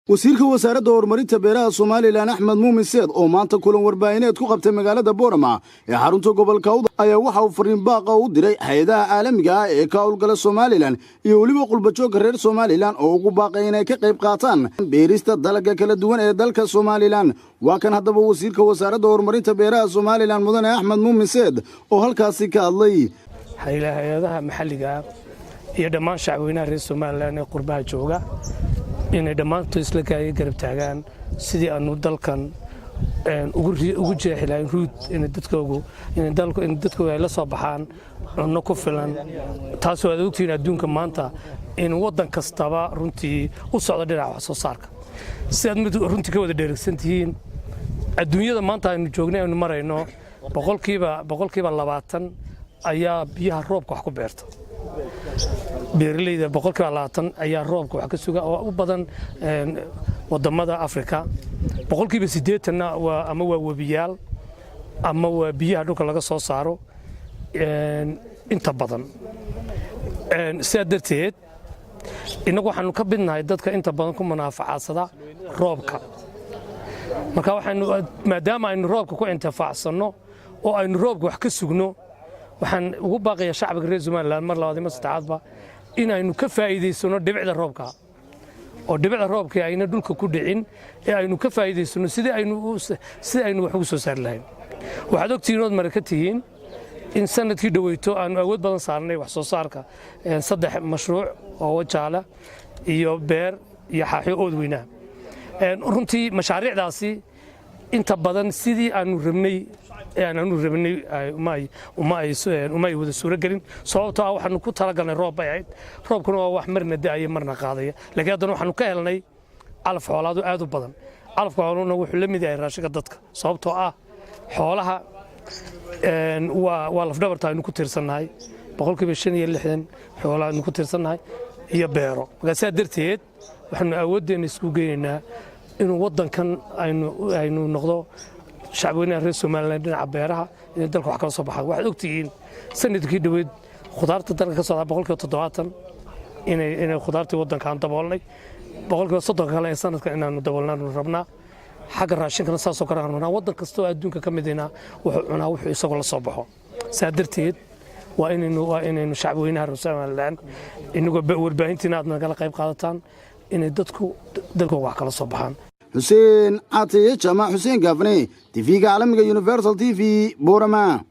Wasiirka Wasaaradda Horumarinta Beeraha Somalilan, Axmed Muumin Seed, oo maanta kulan warbaahineed ku qabtay magaalada Boorama ee xarunta gobolka Awdal, ayaa waxa uu fariin baaqa u diray hay-adaha caalamiga ah ee ka howlgala Somalilan iyo weliba qurbajoogga reer Somalilan, oo ugu baaqay inay ka qayb qaataan beerista dalagga kala duwan ee dalka Somalilan. Waa kan haddaba wasiirka Wasaaradda Horumarinta Beeraha Somalilan, mudane Axmed Muumin Seed, oo halkaasi ka hadlay. Hay-adaha maxalliga iyo dhammaan shacweynaha reer Somalilan ee qurbaha jooga inay dhammaantood isla kaaya garab taagaan sidii aanu dalkan ugu jeexi lahayn ruud inay dadkoogu ay la soo baxaan cunno ku filan. Taasoo aad ogtihiin adduunka maanta in waddan kastaba runtii u socdo dhinaca wax soo saarka. Sidaad mid runtii ka wada dheregsan tihiin, adduunyada maanta aynu joognay, aynu marayno, 20% ayaa biyaha roobka wax ku beerta. Beeralayda 20% ayaa roobka wax ka suga, oo u badan wadamada Afrika. 80%-na waa ama waa webiyaal ama waa biyaha dhulka laga soo saaro inta badan. Sidaa darteed, innagu waxaanu ka midnahay dadka inta badan ku munaafacadsada roobka. Marka waxaanu, maadaama aynu roobka ku intifaacsanno oo aynu roobka wax ka sugno, waxaan ugu baaqayaa shacbiga reer Somalilan mar labaad iyo mar saddexaadba in aynu ka faa'iidaysano dhibicda roobka, oo dhibicda roobka ayna dhulka ku dhicin ee aynu ka faa'iidaysano sidii aynu wax ugu soo saari lahayn. Waxaad ogtihiin ood mara ka tihiin in sanadkii dhoweyto aanu awood badan saarnay wax soo saarka saddex mashruuc oo Wajaale iyo Beer iyo Xaaxyo Ood Weynaha. Runtii mashaariicdaasi inta badan sidii aanu rabnay aanu rabnay uma ay wada suuro gelin, sababtoo ah waxaanu ku talagalnay roob bay ahayd. Roobkuna waa wax marna da'aya, marna qaadaya. Laakiin haddana waxaanu ka helnay calaf xoolaadu aad u badan. Calafka xooluhuna wuxuu la mid yahay raashinka dadka, sababtoo ah xoolaha waa lafdhabarta aynu ku tiirsannahay. 65% xoolaha aynu ku tiirsannahay iyo beero. Markaa sidaa darteed waxaanu awooddeenna isku geynaynaa inuu waddankan aynu noqdo shacbweynaha reer Somalilan dhinaca beeraha inay dalka wax kala soo baxaan. Waxaad ogtihiin sanadkii dhoweed khudaarta dalka ka socdaa 70% inay khudaartii waddankaan daboolnay. 30% kale ee sanadkan inaanu daboolnaanu rabnaa. Xagga raashinkana saasoo kale aanu rabnaa. Waddan kasta oo adduunka ka midina wuxuu cunaa wuxuu isagoo la soo baxo. Saa darteed waa inaynu shacbweynaha reer Somalilan, inagoo warbaahintiina aad nagala qayb qaadataan, inay dadku dalkooga wax kala soo baxaan. Xuseen Catiye Jaamac, Xuseen Gaafne, TV-ga caalamiga Universal TV, Boorama.